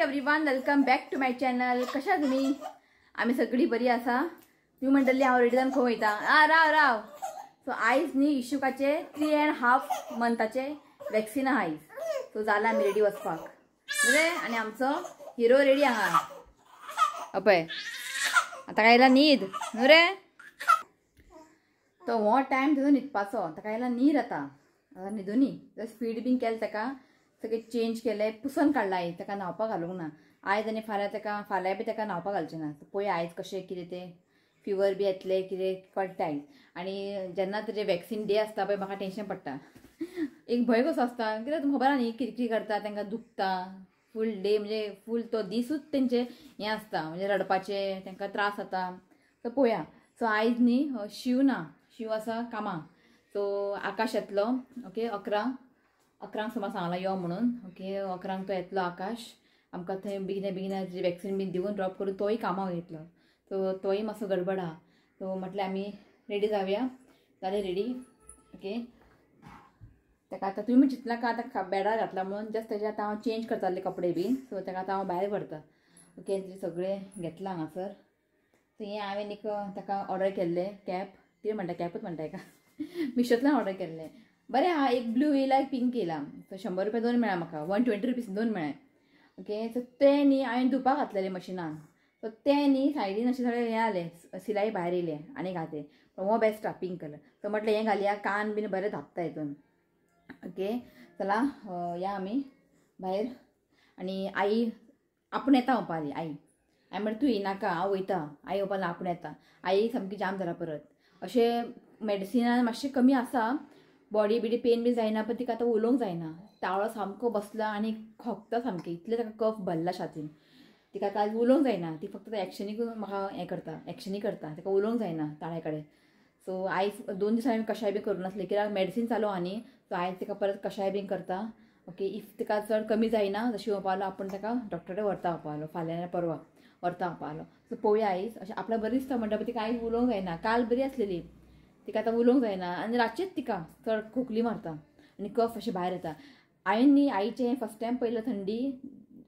Everyone, welcome back to my channel. कशा तुम्ही? आम्ही सगळी बरी आसा. तुम्ही म्हणटली हांव रेडी जावन खंय वयता? आ राव राव. सो आयज न्ही इशुकाचे 3.5 मंथाचे वॅक्सिन आहा आयज. सो जाला आमी रेडी वचपाक रे. आनी आमचो हिरो रेडी आहा. पळय आतां काय येयला न्हीद न्हू रे. तो हो टायम तेजो न्हिदपाचो. ताका येयला न्हीद आतां. आतां न्हिदुनी. स्पीड बीन केलें ताका, सगळें चेंज केलें, पुसून काडलां आयज. ताका न्हांवपाक घालूंक ना आयज आनी फाल्यां ताका, फाल्यां बी ताका न्हांवपाक घालचें ना. पळय आयज कशें कितें तें फिवर बी येतलें कितें कळटा आयज. आनी जेन्ना तेजें वॅक्सिन डे आसता पळय म्हाका टेंशन पडटा. एक भंय कसो आसता कित्याक तुमकां खबर आहा न्ही, किरकिर करता, तांकां दुखता फूल डे, म्हणजे फूल तो दिसूच तेंचे हें आसता, म्हणजे रडपाचें तांकां त्रास जाता. सो पळोवया. सो आयज न्ही शिव ना, शिव आसा कामाक. सो आकाश येतलो. ओके, 11 सुमार सांगलां यो म्हणून. ओके, 11 तो येतलो आकाश. आमकां थंय बेगिना बेगिना वॅक्सिन बीन दिवन ड्रॉप करून तोय कामाक वयतलो. सो तोय मातसो गडबड आहा. सो म्हटलें आमी रेडी जावया. जालें रेडी. ओके, ताका आतां तुमी चिंतला का आतां बेडार घातला म्हणून, जस्ट तेजे आतां हांव चेंज करतालें कपडे बीन. सो ताका आतां हांव भायर व्हरता. ओके, सगळें घेतलां हांगासर. सो हें हांवें एक ताका ऑर्डर केल्लें कॅप. कितें म्हणटा, कॅपूच म्हणटा हेका, मिशोंतल्यान ऑर्डर केल्लें. बरें आहा, एक ब्लू येयला एक पिंक येयला. सो 100 रुपया दोन मेळ्ळा म्हाका, 120 रुपीज दोन मेळ्ळे. ओके, सो तें न्ही हांवें धुवपाक घातलेलें मशिनान. सो तें न्ही सायडीन अशें सगळें हें जालें, सिलाई भायर येयलें आनी घातलें. पण हो बेस्ट आहा पिंक कलर. सो म्हटलें हें घालया, कान बीन बरें धांपता हितून. ओके, चला या आमी भायर. आनी आई आपूण येता म्हणपाली. आई आई म्हणटा तूं येयनाका, हांव वयता. आई म्हणपाली आपूण येता. आई सामकी जाम जाला परत. अशें मेडिसिनान मातशें कमी आसा, बॉडी बिडी पेन बी जायना, पण तिका आतां उलोवंक जायना. ताळो सामको बसला आनी खोकता सामकें, इतलें ताका कफ भरला छातीन. तिका आतां आज उलोवंक जायना. ती फक्त एक्शनी म्हाका हें करता, एक्शनी करता. ताका उलोवंक जायना ताळ्या कडेन. सो आयज 2 दीस हांवें कशाय बी करूं नासलें कित्याक मेडिसीन चालू आहा न्ही. सो आयज तिका परत कशाय बीन करता. ओके, if तिका चड कमी जायना जशी म्हणपालो आपूण ताका डॉक्टरा व्हरता म्हणपालो, फाल्यां परवा व्हरता म्हणपालो. सो पळोवया आयज. अशें आपल्याक बरी दिसता म्हणटा, पण तिका आयज उलोवंक जायना. काल बरी आसलेली, तिका आतां उलोवंक जायना. आनी रातचीच तिका चड खोकली मारता आनी कफ अशें भायर येता. हांवें न्ही आईचें फर्स्ट टायम पयलें थंडी,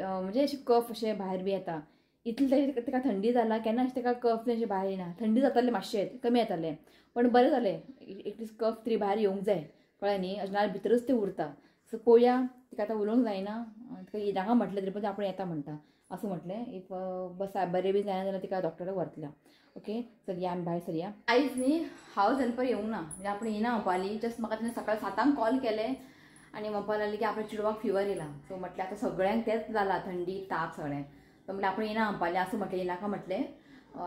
म्हणजे अशें कफ अशें भायर बी येता इतलें ताका थंडी जाला. केन्ना अशें ताका कफ अशें भायर येना. थंडी जातालें मातशें कमी येतालें, पण बरें जालें एटलीस्ट कफ तरी भायर येवंक जाय, कळ्ळें न्ही. अशें नाल्यार भितरूच तें उरता. सो पळोवया. तिका आतां उलोवंक जायना. तिका येनाका म्हटलें तरी पण आपूण येता म्हणटा असं म्हटलें. If बस बरें बी जायना जाल्यार तिका डॉक्टराक व्हरतलें. ओके, चलया आमी भायर सरया. आयज न्ही हावज हेल्पर येवंक ना, म्हणजे आपूण येना म्हणपाली. जस्ट म्हाका तिणें सकाळी 7 कॉल केले आनी म्हणपाक लागली की आपल्या चेडवाक फिवर येयला. सो म्हटलें आतां सगळ्यांक तेंच जाला, थंडी ताप सगळ्यांक. सो म्हटलें आपूण येना म्हणपाली असं म्हटलें. येनाका म्हटलें,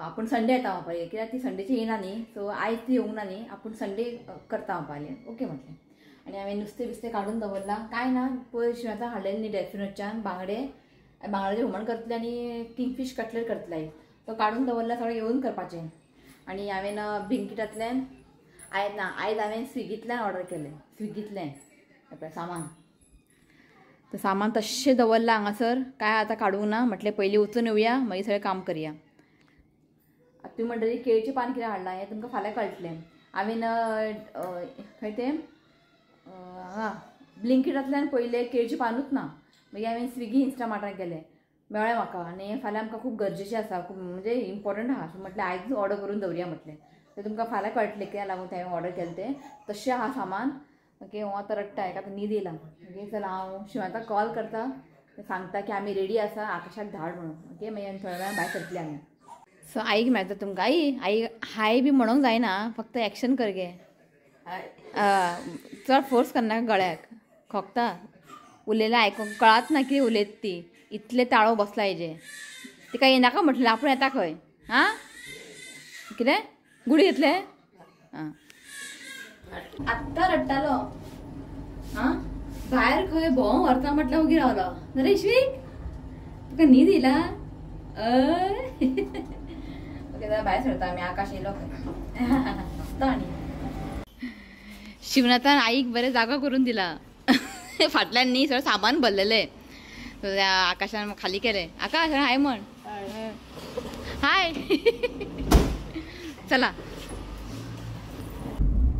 आपूण संडे येता म्हणपाली, कित्याक ती संडेची येना न्ही. सो आयज ती येवंक ना न्ही, आपूण संडे करता म्हणपाली. ओके म्हटलें. आनी हांवें नुस्तें बिस्तें काडून दवरलां. कांय ना, पयर शिवांता हाडलेलें न्ही डेल्फिनोच्यान बांगडे, बांगड्याचें हुमण करतलें आनी किंगफीश कटलेट करतलें आयज. तो काडून दवरला सगळें येवन करपाचें. आनी हांवें ब्लिंकिटांतल्यान आयज ना, आयज हांवें स्विगींतल्यान ऑर्डर केलें. स्विगींतलें पळय सामान, तो सामान तशें दवरलां हांगासर. काय आतां काडूंक ना, म्हटलें पयलीं वचून येवया मागीर सगळें काम करया. आतां तुमी म्हणटली केळीचें पान कितें हाडलां हें तुमकां फाल्यां कळटलें. हांवें खंय तें हांगा ब्लिंकिटांतल्यान पयलें केळीचें पानूच ना, मागीर हांवें स्विगी इन्स्टामार्टार गेलें, मेळ्ळें म्हाका. आनी फाल्यां आमकां खूब गरजेचें आसा, खूब म्हणजे इम्पॉर्टंट आहा. सो म्हटलें आयजूच ऑर्डर करून दवरया म्हटलें. तें तुमकां फाल्यां कळटलें कित्याक लागून तें हांवें ऑर्डर केलें तें. तशें आहा सामान. ओके, हो आतां रडटा, हेका आतां न्हीद येयला. ओके, चल हांव शिवांता कॉल करता, सांगता की आमी रेडी आसा, आकाशाक धाड म्हणून. ओके, मागीर आमी थोड्या वेळान भायर सरतली आमी. सो आईक मेळटा तुमकां. आई आई हाय बी म्हणूंक जायना, फक्त एक्शन कर गे. चड फोर्स करनाका गळ्याक, खोकता. उलयल्यार आयकूंक कळात ना कितें उलयता ती, इतलें ताळो बसला हेजें. तिका येनाका म्हटलें आपूण येता खंय. आं कितें गुडी घेतलें? आं आत्तां रडटालो. आं भायर खंय भोंवंक व्हरता म्हटल्यार ओगी रावलो. नरेशवीक तुका न्हीद येयला? ओके, भायर सरता आमी. आकाश येयलो खंय हांसता. आनी शिवनाथान आईक बरें जागो करून दिला. फाटल्यान न्ही सगळें सामान भरलेलें, आकाशान खाली केलें. आकाश हाय म्हण. हाय. चला.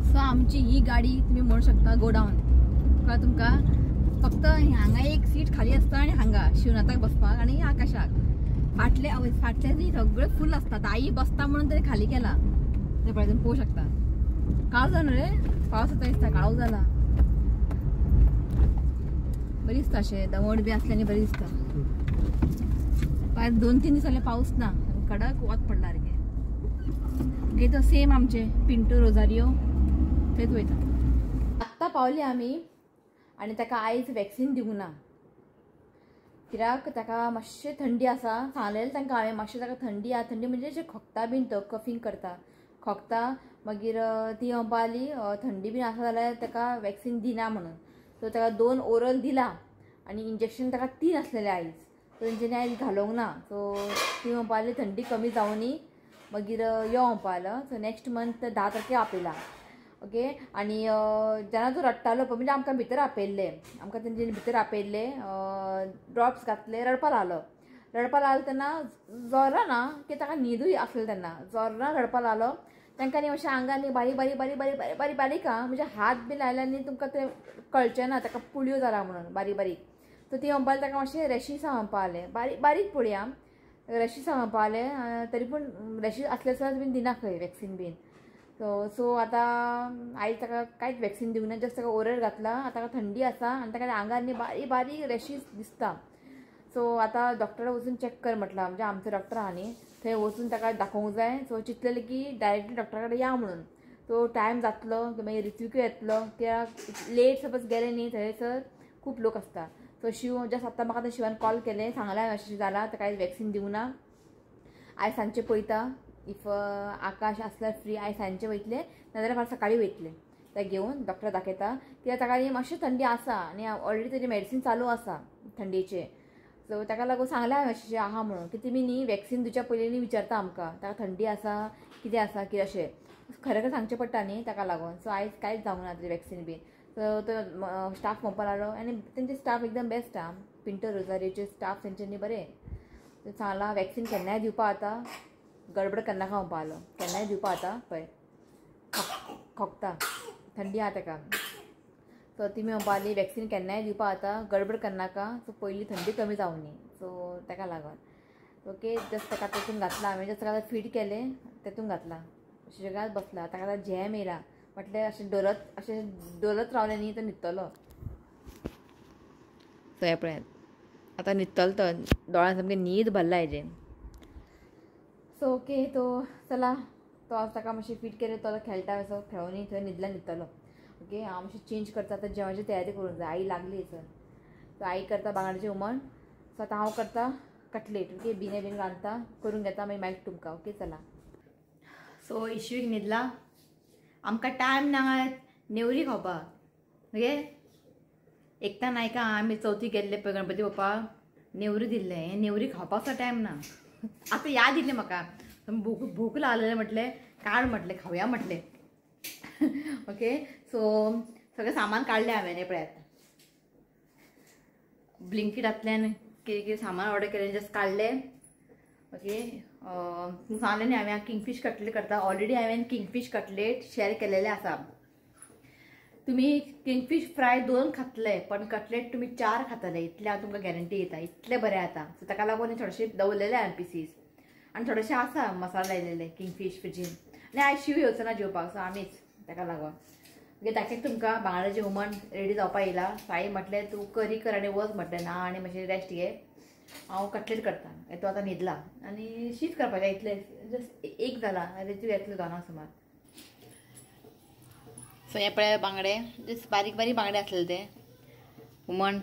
सो आमची ही गाडी तुम्ही म्हणू शकता गोडाऊन. कळ्ळें तुमकां? फक्त हांगा एक सीट खाली आसता आनी हांगा शिवनाथाक बसपाक आनी आकाशाक. फाटले फाटले न्ही सगळे फूल आसता. आई बसता म्हणून तरी खाली केला. ते पळय तुमी पळोवंक शकता. काळो जालो रे, पावस येता दिसता, काळो जाला. बरी दिसता अशें दमट बी आसलें आनी बरी दिसता. 2-3 दीस जाले पावस ना, कडक वत पडला सारकें. ओके, तो सेम आमचे पिंटू रोजारियो थंयच वयता. आत्तां पावली आमी आनी ताका आयज वॅक्सीन दिवंक ना, कित्याक ताका मातशें थंडी आसा. सांगलेलें तांकां हांवें, मातशें ताका थंडी आसा. थंडी म्हणजे अशें खोकता बीन, तो कफींग करता, खोकता. मागीर ती म्हणपा लागली थंडी बीन आसा जाल्यार ताका वॅक्सीन दिना म्हणून. सो ताका 2 ओरल दिला आनी इंजेक्शन ताका 3 आसलेलें आयज. सो तेंच्यांनी आयज घालूंक ना. सो ती म्हणपा लागली थंडी कमी जावनी मागीर यो म्हणपा लागलो. सो नेक्स्ट मंथ 10 तारखेक आपयला. ओके, आनी जेन्ना तो रडटालो पळय, म्हणजे आमकां भितर आपयल्ले, आमकां तेंच्यांनी भितर आपयल्ले, ड्रॉप्स घातले, रडपा लागलो. रडपा लागलो तेन्ना जोरां ना की ताका न्हिदूय आसलें तेन्ना, जोरां रडपा लागलो. तांकां न्ही अशें आंगार न्ही बारीक बारीक बारीक बारीक बारीक बारीक बारीक आं, म्हणजे हात बी लायल्यार न्ही तुमकां तें कळचें ना ताका पुळयो जाला म्हणून, बारीक बारीक. सो ती म्हणपा ताका मातशें रॅशीस म्हणपा लागलें, बारीक बारीक पुळया रॅशीस म्हणपा लागलें. तरी पूण रॅशीस आसले सुद्दां बीन दिना खंय वॅक्सीन बीन. सो सो आतां आयज ताका कांयच वॅक्सीन दिवंक ना, जस्ट ताका ओरल घातला. आतां ताका थंडी आसा आनी ताका आंगार न्ही बारीक बारीक रॅशीस दिसता. सो आतां डॉक्टरा वचून चॅक कर म्हटलां, म्हणजे आमचो डॉक्टर आहा न्ही थंय वचून ताका दाखोवंक जाय. सो चिंतलेलें की डायरेक्टली डॉक्टरा कडेन या म्हणून. सो टायम जातलो मागीर रित्विकूय येतलो, कित्याक लेट सपोज गेले न्ही थंयसर खूब लोक आसता. सो शिव जस्ट आतां म्हाका शिवान कॉल केलें, सांगलें हांवें अशें जालां, ताका आयज वॅक्सीन दिवंक ना. आयज सांजचें पळयता, if आकाश आसल्यार फ्री आयज सांजचें वयतलें, नाजाल्यार फाल्यां सकाळीं वयतलें ताका घेवन डॉक्टर दाखयता. कित्याक ताका न्ही मातशी थंडी आसा आनी ऑलरेडी ताजी मेडिसीन चालू आसा थंडेचें. सो ताका लागून सांगलें हांवें अशें आहा म्हणून की तुमी न्ही वॅक्सीन दिवच्या पयलीं न्ही विचारता आमकां ताका थंडी आसा कितें आसा कितें अशें खरें खरें सांगचें पडटा न्ही ताका लागून. सो आयज कांयच जावंक ना ताजें वॅक्सीन बीन. सो तो स्टाफ म्हणपा लागलो आनी तेंचे स्टाफ एकदम बेस्ट आहा, पिंटो रोजारियोचे स्टाफ तेंच्यांनी बरें सांगलां वॅक्सीन केन्नाय दिवपा आतां, गडबड करनाका म्हणपा लागलो, केन्नाय दिवपा आतां. पळय खोकता, थंडी आहा ताका. सो तिमी म्हणपा लागली वॅक्सीन केन्नाय दिवपा आतां, गडबड करनाका, सो पयलीं थंडी कमी जावनी. सो ताका लागून ओके जस्ट ताका तेतून घातला हांवें, जस्ट ताका फीड केलें तेतून घातला, सुशेगाद बसला. ताका आतां झेम येयला, म्हटलें अशें डोलत अशें डोलत रावलें न्ही तो न्हिदतलो. सो हें पळयात आतां न्हिदतलो तो, दोळ्यान सामकें न्हीद भरला हेजें. सो ओके तो चला, तो आज ताका मातशें फीड केलें, तो खेळटा असो खेळोनी थंय न्हिदला न्हिदतलो. ओके, हांव मातशें चेंज करता, आतां जेवणाची तयारी करूंक जाय. आई लागली सर, सो आई करता बांगड्याचें हुमण. सो आतां हांव करता कटलेट. ओके, बिने बीन रांदता करून घेता, मागीर मेळटा तुमकां. ओके चला. सो इशवीक न्हिदला, आमकां टायम ना नेवरी खावपाक. ओके, एकता नायका आमी चवथी गेल्ले पळय गणपती बाप्पा नेवरी दिल्लें, नेवरी खावपाक सुद्दां टायम ना. आतां याद येयलें म्हाका, भूक भूक लागलें, म्हटलें काड म्हटलें खावया म्हटलें. ओके, सो सगळें सामान काडलें हांवें. हें पळयात ब्लिंकिटांतल्यान कितें कितें सामान ऑर्डर केलें, जस्ट काडलें. ओके, सांगलें न्ही हांवें किंगफीश कटलेट करता. ऑलरेडी हांवें किंगफीश कटलेट शेअर केलेलें आसा. तुमी किंगफीश फ्राय 2 खातले पण कटलेट तुमी 4 खातले, इतलें हांव तुमकां गॅरंटी दिता, इतलें बरें जाता. सो ताका लागून थोडेशे दवरलेले हांवें पिसीस आनी थोडेशे आसा मसाला लायलेले किंगफीश फ्रिजीन. आनी आयज शिव येवचो ना जेवपाक, सो आमीच ताका लागून. ओके, दाखयता तुमकां बांगड्याचें हुमण रेडी जावपा येयला. सो आई म्हटलें तूं करी कर आनी वच म्हटलें ना, आनी मातशें रेस्ट घे, हांव कटलेट करता. तो आतां न्हिदला आनी शीत करपाचें इतलें जस्ट एक जाला, रेतू येतलो 2 सुमार. सो हे पळय बांगडे जस्ट बारीक बारीक बांगडे आसलेले ते हुमण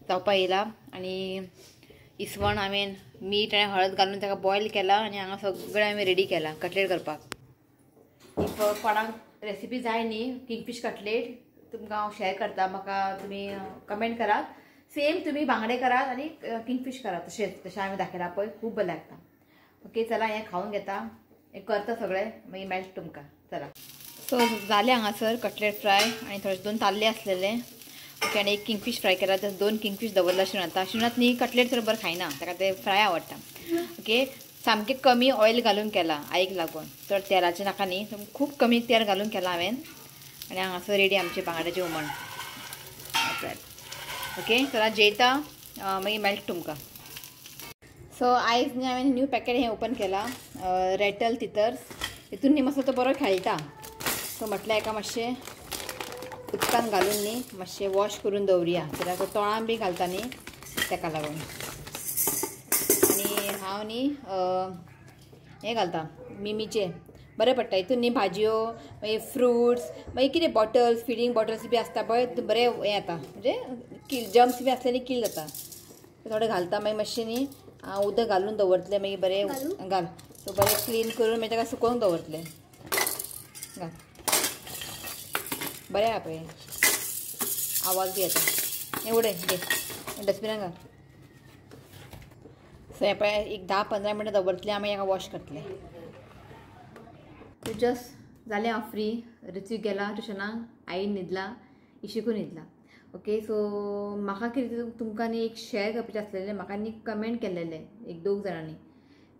जावपा येयला. आनी इसवण हांवें मीठ आनी हळद घालून ताका बॉयल केला आनी हांगा सगळें हांवें रेडी केलां कटलेट करपाक. If कोणाक रेसिपी जाय न्ही किंगफीश कटलेट तुमकां हांव शेअर करता, म्हाका तुमी कमेंट करात. सेम तुमी बांगडे करात आनी किंगफीश करात तशेंच, तशें हांवें दाखयलां पळय, खूब बरें लागता. ओके चला, हें खावन घेता, हें करता सगळें, मागीर मेळटा तुमकां. चला, सो जालें हांगासर कटलेट फ्राय आनी थोडे 2 ताल्ले आसलेले. ओके, आनी एक किंगफीश फ्राय केला, तशें 2 किंगफीश दवरला शिवनाथा. शिवनाथ न्ही कटलेट चड बरें खायना, ताका ते फ्राय आवडटा. ओके, सामकें कमी ऑयल घालून केला आईक लागून, चड तेलाचें नाका न्ही, खूब कमी तेल घालून केलां हांवें. आनी हांगासर रेडी आमचें बांगड्याचें हुमण. ओके सो आतां जेयता मागीर मेळटा तुमकां. सो आयज न्ही हांवें न्यू पॅकेट हें ओपन केलां रॅटल तितर्स. हितून न्ही मातसो तो बरो खेळटा. सो म्हटल्यार हेका मातशें उदकान घालून न्ही मातशें वॉश करून दवरुया, कित्याक तोंडान बी घालता न्ही तेका लागून. आनी हांव न्ही हें घालता मिमीचें, बरें पडटा. हितून न्ही भाजयो मागीर फ्रुट्स मागीर कितें बॉटल्स फिडींग बॉटल्स बी आसता पळय, बरें हें जाता, म्हणजे जम्स बी आसले न्ही किल जाता. थोडें घालता मागीर मातशें न्ही उदक घालून दवरतलें, मागीर बरें घाल. सो बरें क्लीन करून मागीर ताका सुकोवंक दवरतलें. घाल बरें आहा पळय, आवाज बी येता. हें उडय घे डस्टबिनान घाल. सो हें पळय एक 10-15 मिनटां दवरतलें, आमी हेका वॉश करतलें. जस्ट जालें हांव फ्री. ऋत्विक गेला ट्युशनाक, आई न्हिदला, इशिकूय न्हिदला. ओके सो म्हाका कितें तुमकां न्ही एक शेअर करपाचें आसलेलें. म्हाका न्ही कमेंट केल्लेलें एक दोग जाणांनी,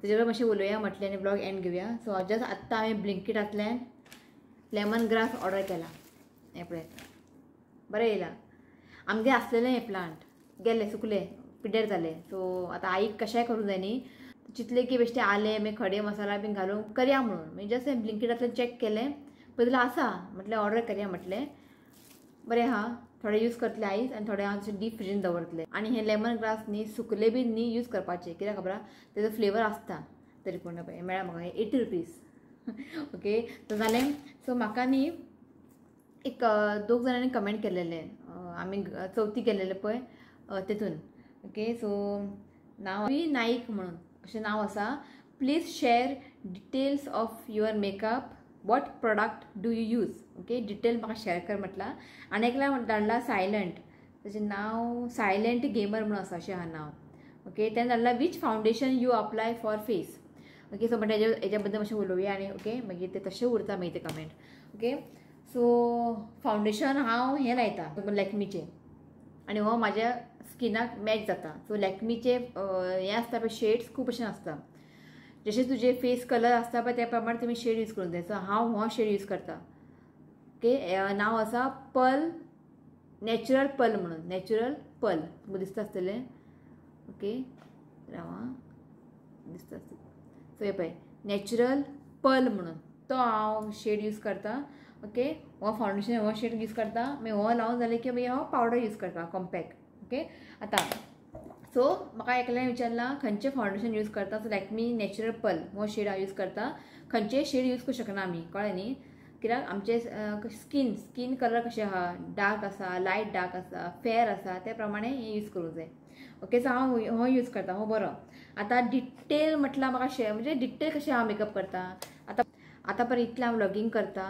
तेजेर मातशें उलोवया म्हटलें आनी ब्लॉग एंड घेवया. सो जस्ट आत्तां हांवें ब्लिंकिटांतल्यान लेमन ग्रास ऑर्डर केला. हें पळय बरें येयलां. आमगेर आसलेलें हें प्लांट गेलें, सुकलें, पिड्ड्यार जालें. सो आतां आईक कशेंय करूंक जाय न्ही, चिंतलें की बेश्टें आलें मागीर खडे मसाला बीन घालून करया म्हणून. मागीर जस्ट हांवें ब्लिंकिटांतल्यान चॅक केलें, पयलीं आसा म्हटलें ऑर्डर करया म्हटलें. बरें आहा, थोडे यूज करतले आयज आनी थोडे हांव डीप फ्रिजीन दवरतले. आनी हें लेमन ग्रास न्ही सुकले बी न्ही यूज करपाचें, कित्याक खबर आहा तेजो फ्लेवर आसता. तरी पूण पळय मेळ्ळा म्हाका 80 रुपीज. ओके सो जालें. सो म्हाका न्ही एक दोग जाणांनी कमेंट केलेलें, आमी चवथी केलेलें पळय तेतून. ओके सो नांव वी नाईक म्हणून अशें नांव आसा. Please share details of your makeup, what product do you use. Okay detail म्हाका शेअर कर म्हटलां. आनी एकल्या धाडला सायलंट, ताचें नांव सायलंट गेमर म्हणून आसा अशें आहा नांव. ओके तेणें धाडलां which foundation you apply for face. Okay so म्हणटा हेज्या बद्दल मातशें उलोवया आनी ओके मागीर तें तशें उरता मागीर तें कमेंट. ओके सो फावंडेशन हांव हें लायता लॅक्मीचें, आनी हो म्हाज्या स्किनाक मॅच जाता. सो लॅक्मीचे हें आसता पळय शेड्स खूब अशें आसता, जशें तुजे फेस कलर आसता पळय त्या प्रमाणे तुमी शेड यूज करूंक जाय. सो हांव हो शेड यूज करता. ओके नांव आसा पर्ल, नॅचरल पर्ल म्हणून, नॅचरल पर्ल तुमकां दिसता आसतलें. ओके राव दिसता आसतलें. सो हें पळय नॅचरल पर्ल म्हणून तो हांव शेड यूज करता. ओके हो फावंडेशन हो शेड यूज करता. मागीर हो लावन जालें की मागीर हांव पावडर यूज करता कॉम्पॅक्ट. ओके आतां सो म्हाका एकल्यान विचारलां खंयचें फावंडेशन यूज करता. सो लॅक्मी नॅचरल पर्ल हो शेड हांव यूज करता. खंयचेय शेड यूज करूं शकना आमी, कळ्ळें न्ही, कित्याक आमचे स्किन कलर कशें आहा, डार्क आसा, लायट डार्क आसा, फेर आसा, त्या प्रमाणे हें यूज करूंक जाय. ओके सो हांव हो यूज करता, हो बरो. आतां डिटेल म्हटल्यार म्हाका शेअर म्हणजे डिटेल कशें हांव मेकअप करता. आतां आतां पर्यंत इतलें हांव व्लॉगींग करता,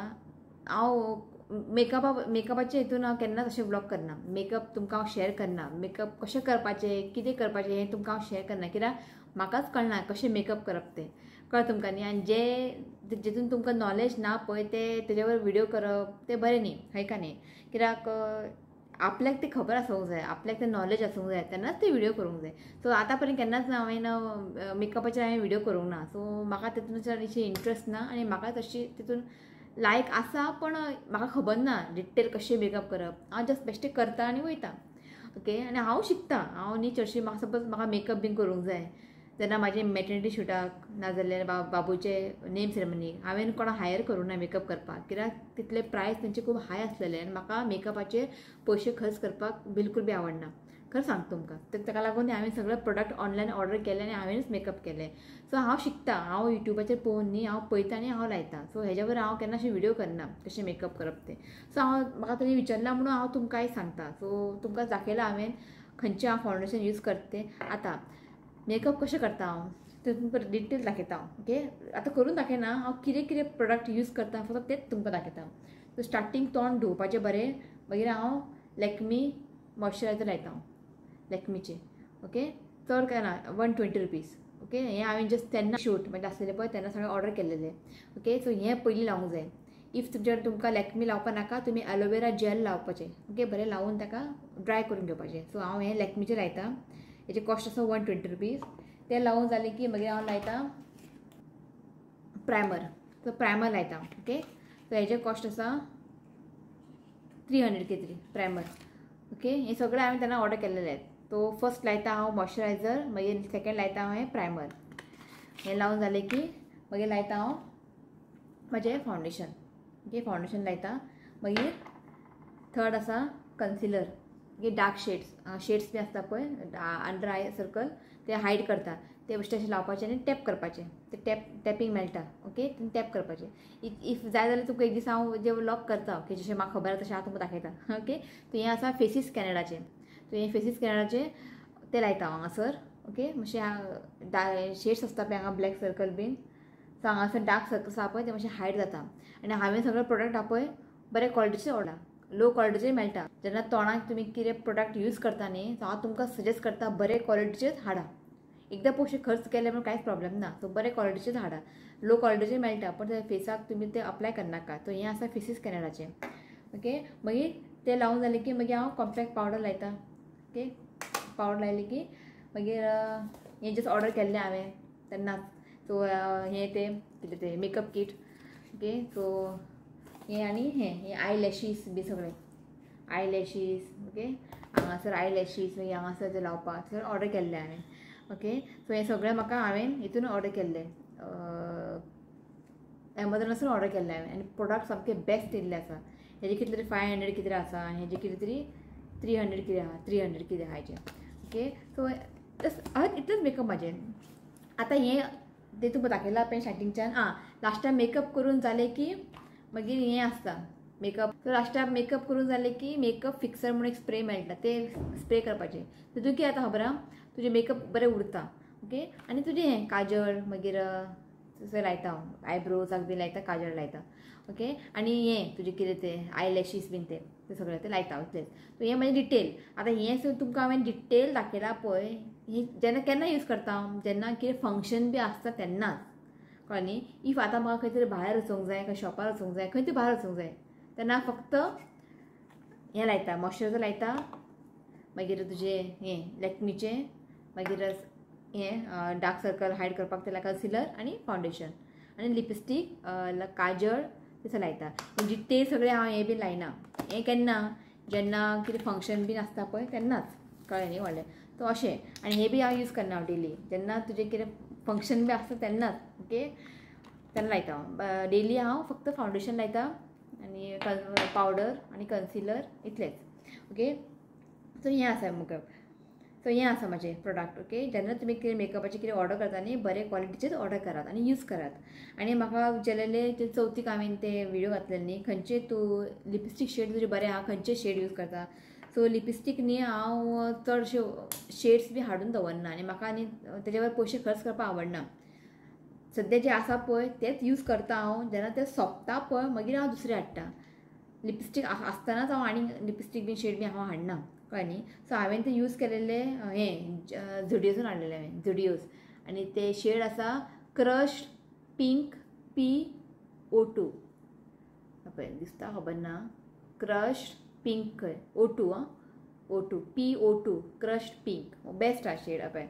हांव मेकअपाचे हितून हांव केन्नाच अशें व्लॉग करना. मेकअप तुमकां हांव शेअर करना, मेकअप कशें करपाचें कितें करपाचें हें तुमकां हांव शेअर करना, कित्याक म्हाकाच कळना कशें मेकअप करप तें, कळ्ळें तुमकां न्ही. आनी जे जितून तुमकां नॉलेज ना पळय ते तेजेवर व्हिडियो करप तें बरें न्ही, हय का न्ही, कित्याक आपल्याक तें खबर आसूंक जाय, आपल्याक तें नॉलेज आसूंक जाय, तेन्नाच ते व्हिडियो करूंक जाय. सो आतां पर्यंत केन्नाच हांवें मेकअपाचेर हांवें व्हिडियो करूंक ना. सो म्हाका तितून चडशी इंट्रस्ट ना आनी म्हाका तशी तितून लायक आसा, पण म्हाका खबर ना डिटेल कशें मेकअप करप. हांव जस्ट बेश्टें करता आनी वयता. ओके आनी हांव शिकता, हांव न्ही चडशी म्हाका सपोज म्हाका मेकअप बीन करूंक जाय जेन्ना म्हाजे मॅटर्निटी शुटाक नाजाल्यार बाबूचे नेम सेरेमनीक हांवें कोणाक हायर करूंक ना मेकअप करपाक, कित्याक तितले प्रायस तेंचे खूब हाय आसलेले आनी म्हाका मेकअपाचेर पयशे खर्च करपाक बिलकूल बी आवडना, खरें सांगता तुमकां. ताका लागून हांवें सगळे प्रोडक्ट ऑनलायन ऑर्डर केले आनी हांवेंच मेकअप केले. सो हांव शिकता, हांव युट्यूबाचेर पळोवन न्ही हांव पळयता आनी हांव लायता. सो हेज्या हांव केन्ना अशें व्हिडियो करना कशें मेकअप करप तें. सो हांव म्हाका तेणी विचारलां म्हणून हांव तुमकांय सांगता. सो तुमकां दाखयलां हांवें खंयचें हांव फावंडेशन यूज करता तें. आतां मेकअप कशें करता हांव ते तुमकां डिटेल दाखयता हांव. ओके आतां करून दाखयना हांव, कितें कितें प्रोडक्ट यूज करता फक्त तेच तुमकां दाखयता. सो स्टार्टींग तोंड धुवपाचें बरें, मागीर हांव लॅक्मी मॉयश्चरायजर लायता हांव, लॅक्मीचें. ओके चड काय ना, 120 रुपीज. ओके हें हांवें जस्ट तेन्ना शूट म्हणजे आसलेलें पळय तेन्ना सगळें ऑर्डर केल्लेलें. ओके सो हें पयलीं लावंक जाय. If तुमच्या तुमकां लॅक्मी लावपा नाका, तुमी एलोवेरा जेल लावपाचें. ओके बरें लावन ताका ड्राय करून घेवपाचें. सो हांव हें लॅक्मीचें लायता, हेचे कॉस्ट आसा 120 रुपीज. तें लावन जालें की मागीर हांव लायता प्रायमर. सो प्रायमर लायता. ओके सो हेजे कॉस्ट आसा 300 कितें तरी प्रायमर. ओके हें सगळें हांवें तेन्ना ऑर्डर केल्लेलें. तो फर्स्ट लायता हांव मॉइश्चरायझर, मागीर सेकेंड लायता हांव हें प्रायमर. हें लावन जालें की मागीर लायता हांव म्हाजें फावंडेशन. ओके फावंडेशन लायता. मागीर थर्ड आसा concealer. Okay dark shades shades बी आसता पळय अंडर आय सर्कल ते हायड करता. ते बेश्टे अशें लावपाचें आनी टॅप करपाचें. ते टॅप टॅपींग मेळटा. ओके टॅप करपाचें. If जाय जाल्यार तुका एक दीस हांव जे व्लॉग करता. ओके जशें म्हाका खबर आसा तशें हांव तुमकां दाखयता. ओके तो हें आसा फेसीस कॅनडाचें. तो हें फेसीस कॅनडाचें तें लायता हांव हांगासर. ओके मातशें शेड्स आसता पळय हांगा ब्लॅक सर्कल बीन, सो हांगासर डार्क सर्कल्स आसा पळय ते मातशें हायड जाता. आनी हांवें सगळे प्रोडक्ट पळय बरे क्वॉलिटीचे ऑर्डर, लो क्वॉलिटीचे मेळटा. जेन्ना तोंडाक तुमी कितें प्रोडक्ट यूज करता न्ही, सो हांव तुमकां सजेस्ट करता बरे क्वॉलिटीचेच हाडा. एकदां पयशे खर्च केले म्हणून कांयच प्रॉब्लेम ना. सो बरे क्वॉलिटीचेच हाडा. लो क्वॉलिटीचे मेळटा पण ते फेसाक तुमी ते अप्लाय करनाका. सो हें आसा फेसीस कॅनडाचें. ओके मागीर ते लावन जालें की मागीर हांव कॉम्पॅक्ट पावडर लायता. ओके पावडर लायली की मागीर हें जस्ट ऑर्डर केल्लें हांवें तेन्नाच. सो हें तें कितें तें मेकअप कीट. ओके सो हें आनी हें हें I lashes बी सगळें I lashes. Okay हांगासर I lashes मागीर हांगासर तें लावपाक सगळें ऑर्डर केल्लें हांवें. ओके सो हें सगळें म्हाका हांवें हितून ऑर्डर केल्लें, एमेझॉनासून ऑर्डर केल्लें हांवें. आनी प्रोडक्ट सामके बेस्ट येयल्ले आसा. हेजे कितले तरी 500 कितें आसा, हेजे कितें तरी 300 कितें आहा, 300 कितें आहा हेजें. ओके सो इतलेंच मेकअप म्हाजें. आतां हें तें तुमकां दाखयलां पळय स्टार्टिंगच्यान. आं लास्टाक मेकअप करून जालें की मागीर हें आसता मेकअप. सो लास्टाक मेकअप करून जालें की मेकअप फिक्सर म्हणून एक स्प्रे मेळटा, ते स्प्रे करपाचें. तितून कितें जाता खबर आहा, तुजें मेकअप बरें उरता. ओके आनी तुजें हें काजळ मागीर तशें लायता हांव, आयब्रोजाक बी लायता, काजळ लायता. ओके आनी हें तुजें कितें तें I lashes बीन तें तें सगळें तें लायता इतलेंच. सो हें म्हाजें डिटेल. आतां हें तुमकां हांवें डिटेल दाखयलां पळय. हें जेन्ना केन्ना यूज करता हांव, जेन्ना कितें फंक्शन बी आसता तेन्नाच. कळ्ळें न्ही. If आतां म्हाका खंय तरी भायर वचूंक जाय, खंय शॉपार वचूंक जाय, खंय तरी भायर वचूंक जाय, तेन्ना फक्त हें लायता, मॉइश्चरायझर लायता, मागीर तुजें हें लॅक्मीचें, मागीर हें डार्क सर्कल हायड करपाक तें कन्सिलर आनी फावंडेशन आनी लिपस्टीक काजळ तशें लायता. म्हणजे ते सगळें हांव हें बी लायना. हें केन्ना जेन्ना कितें फंक्शन बीन आसता पळय तेन्नाच. कळ्ळें न्ही व्हडलें. तो अशें. आनी हें बी हांव यूज करना हांव डेली, जेन्ना तुजें कितें फंक्शन बी आसता तेन्नाच. ओके तेन्ना लायता हांव. डेली हांव फक्त फावंडेशन लायता आनी पावडर आनी कन्सिलर इतलेंच. ओके सो हें आसा मेकअप. सो हें आसा म्हाजें प्रोडक्ट. ओके जेन्ना तुमी कितें मेकअपाचें कितें ऑर्डर करता न्ही, बरे क्वॉलिटीचेच ऑर्डर करात आनी यूज करात. आनी म्हाका विचारलेले ते चवथीक हांवें ते व्हिडियो घातलेले न्ही, खंयचे तूं लिपस्टीक शेड तुजें बरें आहा, खंयचे शेड यूज करता. सो लिपस्टीक न्ही हांव चडशे शेड्स बी हाडून दवरना आनी म्हाका आनी तेजेवर पयशे खर्च करपाक आवडना. सद्या जे आसा पळय तेच यूज करता हांव. जेन्ना ते सोंपता पळय मागीर हांव दुसरें हाडटा. लिपस्टीक आसतनाच हांव आनी लिपस्टीक बीन शेड बी हांव हाडना. कळ्ळें न्ही. सो हांवें ते यूज केलेले हें झुडियोसून हाडलेले हांवें, झुडियोज. आनी ते शेड आसा क्रश्ड पिंक PO2. पळय दिसता खबर ना, क्रश्ड पिंक खंय O2. आं O2 PO2 crushed pink best आहा शेड. पळय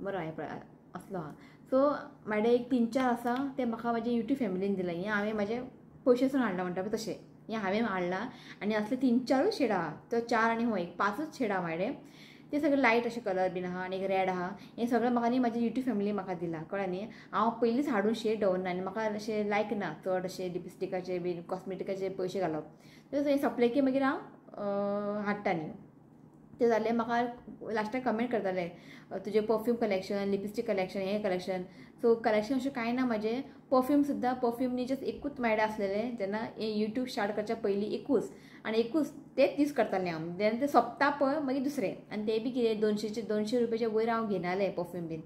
बरो आहा पळय असलो आहा. सो म्हाजे एक 3-4 आसा ते म्हाका म्हाजे यूट्यूब फॅमिलीन दिलां. हें हांवें म्हाजे पयशेसून हाडलां म्हणटा पळय तशें हें हांवें हाडलां. आनी असले 3-4 शेड आहा, तो 4 आनी हो एक 5 शेड आहा म्हाजे. ते सगळे लायट अशे कलर बीन आहा आनी एक रेड आहा. हें सगळें म्हाका न्ही म्हाजी यूट्यूब फॅमिली म्हाका दिलां. कळ्ळें न्ही. हांव पयलींच हाडून शेड दवरना आनी म्हाका अशें लायक ना चड अशें लिपस्टिकाचे बीन कॉस्मेटिकाचे पयशे घालप. हें सोंपलें की मागीर हांव हाडटा न्ही. तें जालें म्हाका लास्टाक कमेंट करताले तुजें परफ्यूम कलेक्शन, लिपस्टीक कलेक्शन, हें कलेक्शन. सो कलेक्शन अशें कांय ना म्हाजें. परफ्यूम सुद्दां, परफ्यूम न्ही जस्ट एकूच म्हाजे आसलेलें जेन्ना हें यूट्यूब स्टार्ट करच्या पयलीं, एकूच आनी एकूच तेच यूज करतालें हांव. जेन्ना तें सोंपता पळय मागीर दुसरें. आनी तें बी कितें 200 रुपयाचे वयर हांव घेनालें परफ्यूम बीन,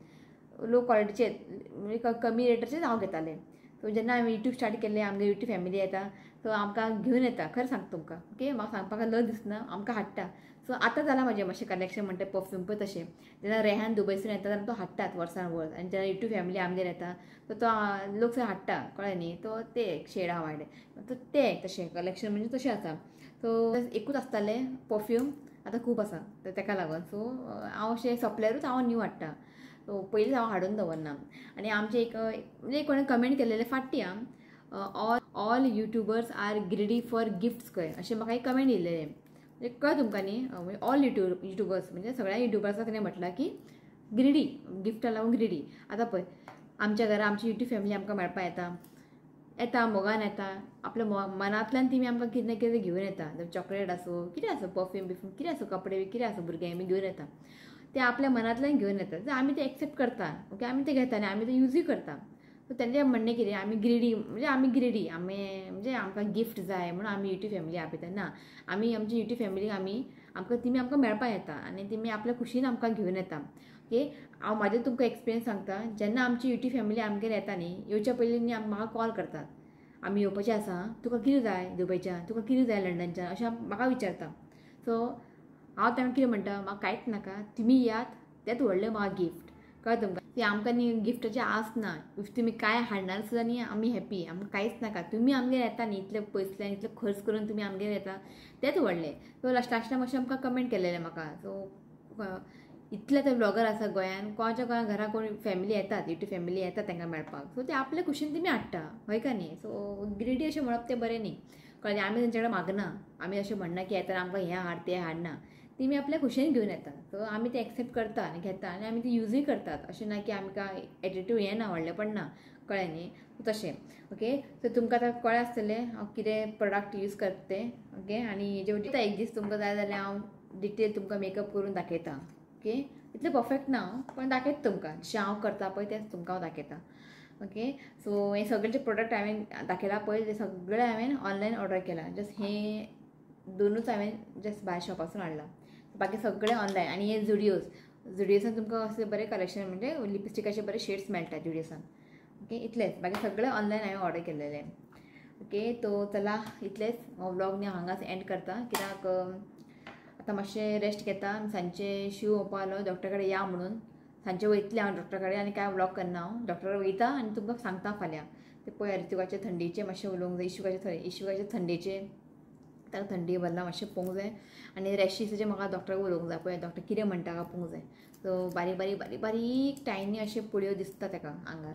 लो क्वॉलिटीचे म्हणजे कमी रेटाचेच हांव घेतालें. सो जेन्ना हांवें यूट्यूब स्टार्ट केलें, आमगे यूट्यूब फॅमिली येता सो आमकां घेवन येता. खरें सांगता तुमकां. ओके म्हाका सांगपाक लज दिसना, आमकां हाडटा. सो आतां जालां म्हाजें मातशें कलेक्शन म्हणटा परफ्यूम पळय तशें. जेन्ना रेहान दुबयसून येता तेन्ना तो हाडटात वर्सान वर्स. आनी जेन्ना यूट्यूब फॅमिली आमगेर येता सो तो लोक सगळे हाडटा. कळ्ळें न्ही. तो ते एक शेड आहा म्हाजे, तो ते तशें कलेक्शन म्हणजे तशें आसा. सो एकूच आसतालें परफ्यूम, आतां खूब आसा तेका लागून. सो हांव अशें सोंपल्यारूच हांव न्यू हाडटा. सो पयलींच हांव हाडून दवरना. आनी आमचें एक म्हणजे कोणें कमेंट केलेलें फाटी आं, all YouTubers are greedy for gifts खंय, अशें म्हाका एक कमेंट येयलेलें. म्हणजे कळ्ळें तुमकां न्ही, म्हणजे ऑल युट्यूबर्स म्हणजे सगळ्या युट्यूबर्साक तेणें म्हटलां की ग्रिडी, गिफ्टा लागून ग्रिडी. आतां पळय आमच्या घरा आमची युट्यूब फॅमिली आमकां मेळपा येता, येता मोगान येता, आपल्या मनांतल्यान तिमी आमकां कितें ना कितें घेवन येता, चॉकलेट आसूं कितें आसूं, परफ्यूम बिफ्यूम कितें आसूं, कपडे बी कितें आसूं, भुरग्यांक बी घेवन येता, ते आपल्या मनांतल्यान घेवन येता, जाल्यार आमी ते एक्सेप्ट करता. ओके, आमी ते घेता आनी आमी ते युजूय करता. सो तेंचें म्हणणें कितें, आमी ग्रिडी, म्हणजे आमी ग्रिडी, आमी म्हणजे आमकां गिफ्ट जाय म्हणून आमी युट्यूब फॅमिली आपयता. ना, आमी आमची युट्यूब फॅमिलीक आमी आमकां तिमी आमकां मेळपा येता आनी तिमी आपल्या खुशीन आमकां घेवन येता. ओके, हांव म्हाजें तुमकां एक्सपिरियन्स सांगता. जेन्ना आमची युट्यूब फॅमिली आमगेर येता न्ही, येवच्या पयलीं न्ही म्हाका कॉल करतात, आमी येवपाचें आसा, तुका कितें जाय दुबयच्यान, तुका कितें जाय लंडनच्यान, अशें म्हाका विचारता. सो हांव तांकां कितें म्हणटा, म्हाका कांयच नाका, तुमी येयात, तेंच व्हडलें म्हाका गिफ्ट. कळ्ळें तुमकां? ती आमकां न्ही गिफ्टाची आस ना, if तुमी कांय हाडणार सुद्दां न्ही आमी हॅपी, आमकां कांयच नाका, तुमी आमगेर येता न्ही इतले पयसल्यान इतले खर्च करून तुमी आमगेर येता, तेंच व्हडलें. सो लास्ट टायम अशें आमकां कमेंट केलेलें म्हाका. सो इतले ते ब्लॉगर आसा गोंयान, कोणाच्या कोणा घरा कोण फॅमिली येतात, युट्यूब फॅमिली येतात तांकां मेळपाक. सो ते आपले खुशीन तुमी हाडटा, हय का न्ही? सो ग्रिडी अशें म्हणप तें बरें न्ही, कळ्ळें? आमी तेंचे कडेन मागना, आमी अशें म्हणना की येतना आमकां हें हाड तें हाडना, तेमी आपल्या खुशेन घेवन येता. सो आमी ते एक्सेप्ट करता आनी घेता आनी आमी ते युजूय करतात. अशें ना की आमकां एटिट्यूड हें ना, व्हडलेंपण ना, कळ्ळें न्ही? तशें. ओके, सो तुमकां आतां कळ्ळें आसतलें हांव कितें प्रोडक्ट यूज करता तें. ओके, आनी हेजे एक दीस तुमकां जाय जाल्यार हांव डिटेल तुमकां मेकअप करून दाखयता. ओके, इतलें परफेक्ट ना हांव, पण दाखयता तुमकां जशें हांव करता पळय तेंच तुमकां हांव दाखयता. ओके, सो हे सगळे जे प्रोडक्ट हांवें दाखयला पळय ते सगळे हांवें ऑनलायन ऑर्डर केला. जस्ट हे दोनूच हांवें जस्ट भायर शॉपासून हाडला, बाकी सगळे ऑनलायन. आनी हे जुडियोज, जुडियोसान तुमकां अशें बरें कलेक्शन म्हणजे लिपस्टिकाचे बरे शेड्स मेळटा जुडियोसान. ओके, इतलेंच, बाकी सगळें ऑनलायन हांवें ऑर्डर केलेलें. ओके, तो चला इतलेंच हो व्लॉग न्ही हांगाच एंड करता, कित्याक आतां मातशें रेस्ट घेता. सांजचें शीव म्हणपा आलो डॉक्टरा कडेन या म्हणून, सांजचें वयतलें हांव डॉक्टरा कडेन आनी कांय व्लॉग करना हांव, डॉक्टरा कडेन वयता आनी तुमकां सांगता फाल्यां. ते पळय ऋतुकाचे थंडेचें मातशें उलोवंक जाय, इशुकाचे थंडेचें, ताका थंडी भरला मातशें पळोवंक जाय आनी रॅशीसाचें म्हाका डॉक्टराक उलोवंक जाय, पळय डॉक्टर कितें म्हणटा काय पळोवंक जाय. सो बारीक बारीक बारीक बारीक टायनी अशे पुळयो दिसता ताका आंगार,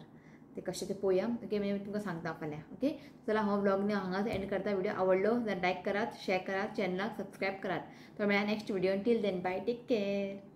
ते कशें ते पळोवया. ओके, मागीर तुमकां सांगता फाल्यां. ओके, चला हो व्लॉग न्ही हांगाच एंड करता. व्हिडिओ आवडलो जाल्यार लायक करात, शेअर करात, चॅनलाक सबस्क्रायब करात. तो मेळ्ळा next video. Till then bye, take care.